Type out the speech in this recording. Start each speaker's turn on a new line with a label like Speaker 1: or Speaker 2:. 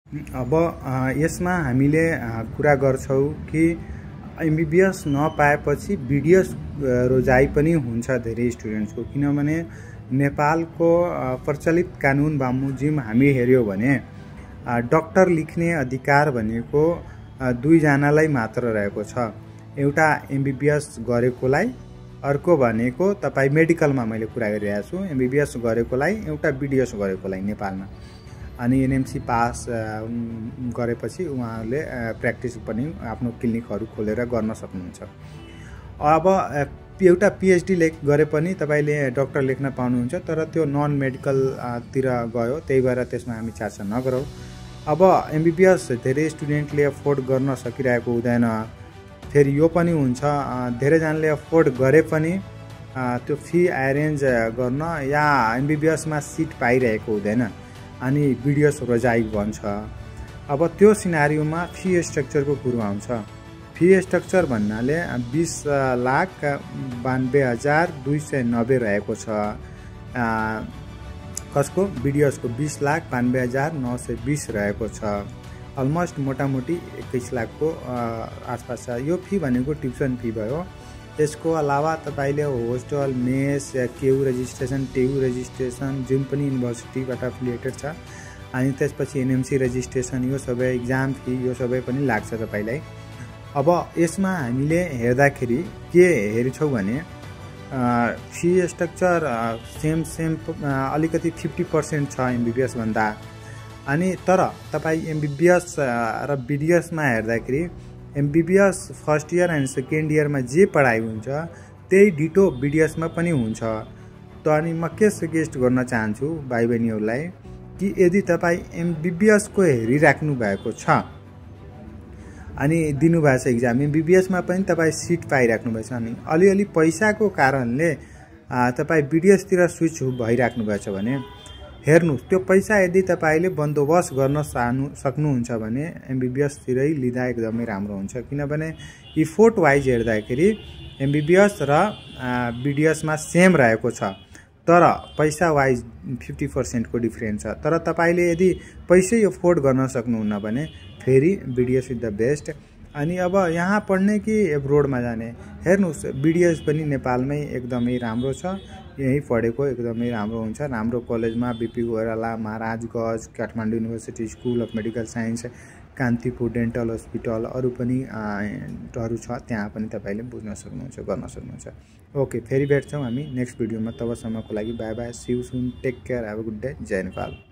Speaker 1: अब यसमा हामीले कुरा गर्छौं कि एमबीबीएस नपाएपछि बीडीएस रोजाइ पनि हुन्छ धेरै स्टुडेन्ट्सको। किनभने नेपालको प्रचलित कानुन बमोजिम हामी हेर्यो भने डाक्टर लेख्ने अधिकार भनेको दुई जनालाई मात्र रहेको छ। एउटा एमबीबीएस गरेकोलाई, अर्को भनेको तपाई मेडिकलमा मैले कुरा गरिरहेको छु, एमबीबीएस गरेकोलाई, एउटा बीडीएस गरेकोलाई नेपालमा। अनि एनएमसी पास गरेपछि उहाँहरूले प्र्याक्टिस पनि आफ्नो क्लिनिकहरू खोलेर गर्न सक्नुहुन्छ। अब एउटा पीएचडी गरे पनि तपाईले डाक्टर लेख्न पाउनुहुन्छ, तर त्यो नन मेडिकल तिर गयो, त्यही भएर त्यसमा हामी चर्चा नगरौँ। अब एमबीबीएस धेरै स्टुडेन्टले अफोर्ड गर्न सकिरहेको हुँदैन। फेरि यो पनि हुन्छ धेरै जनाले अफोर्ड गरे पनि त्यो फी एरेन्ज गर्न या एमबीबीएसमा सिट पाइरहेको हुँदैन अनि बीडीएस रोजाइ बन्छ। अब त्यो सिनारियोमा फी स्ट्रक्चरको कुरो आउँछ। फी स्ट्रक्चर भन्नाले 20,92,290 रहेको छ। कसको? बीडीएसको 20,92,920 रहेको छ। अलमोस्ट मोटामोटी 21 लाखको आसपास छ। यो फी भनेको ट्युसन फी भयो। त्यसको अलावा तपाईले होस्टल, मेस, केयू रजिस्ट्रेसन, टेयू रजिस्ट्रेसन जुन पनि युनिभर्सिटीबाट एफिलिएटेड छ, अनि त्यसपछि एनएमसी रजिस्ट्रेसन, यो सबै एक्जाम फी, यो सबै पनि लाग्छ तपाईलाई। अब यसमा हामीले हेर्दाखेरि के हेर्छौं भने फी स्ट्रक्चर सेम अलिकति 50% छ एमबीबीएस भन्दा। अनि तर तपाई एमबीबीएस र बीडीएसमा हेर्दाखेरि MBBS first year and second इयरमा जे पढाइ हुन्छ त्यही डिटो बीडीएसमा पनि हुन्छ। त अनि म के सजेस्ट गर्न चाहन्छु भाइ बहिनीहरूलाई कि यदि तपाई एमबीबीएस को हेरिराख्नु भएको छ अनि दिनुभएको छ एक्जाम, एमबीबीएसमा पनि तपाई सिट पाइराख्नु भएको छ अनि अलिअलि पैसाको कारणले तपाई बीडीएस तिर स्विच भइराख्नु भएको छ भने हेर्नुस्, त्यो पैसा यदि तपाईले बन्दोबस्त गर्न सक्नुहुन्छ भने एमबीबीएस तिरै लिँदा एकदमै राम्रो हुन्छ। किनभने इफोर्ट वाइज हेर्दाखेरि एमबीबीएस र बीडीएसमा सेम रहेको छ, तर पैसा वाइज 50% को डिफरेन्स छ। तर तपाईले यदि पैसै अफोर्ड गर्न सक्नुहुन्न भने फेरि बीडीएस इज द बेस्ट। अनि अब यहाँ पढ्ने कि एब्रोडमा जाने, हेर्नुस् बीडीएस पनि नेपालमै एकदमै राम्रो छ। यही पढेको एकदमै राम्रो हुन्छ। राम्रो कलेजमा BP Koirala, Maharajgunj, Kathmandu university school of medical science, Kantipur dental hospital, अरू पनि अरू छ, त्यहाँ पनि तपाईले बुझ्न सक्नुहुन्छ, गर्न सक्नुहुन्छ। ओके, फेरि भेट्छौँ हामी नेक्स्ट भिडियोमा। तबसम्मको लागि bye bye, see you soon, take care, have a good day, जय नेपाल।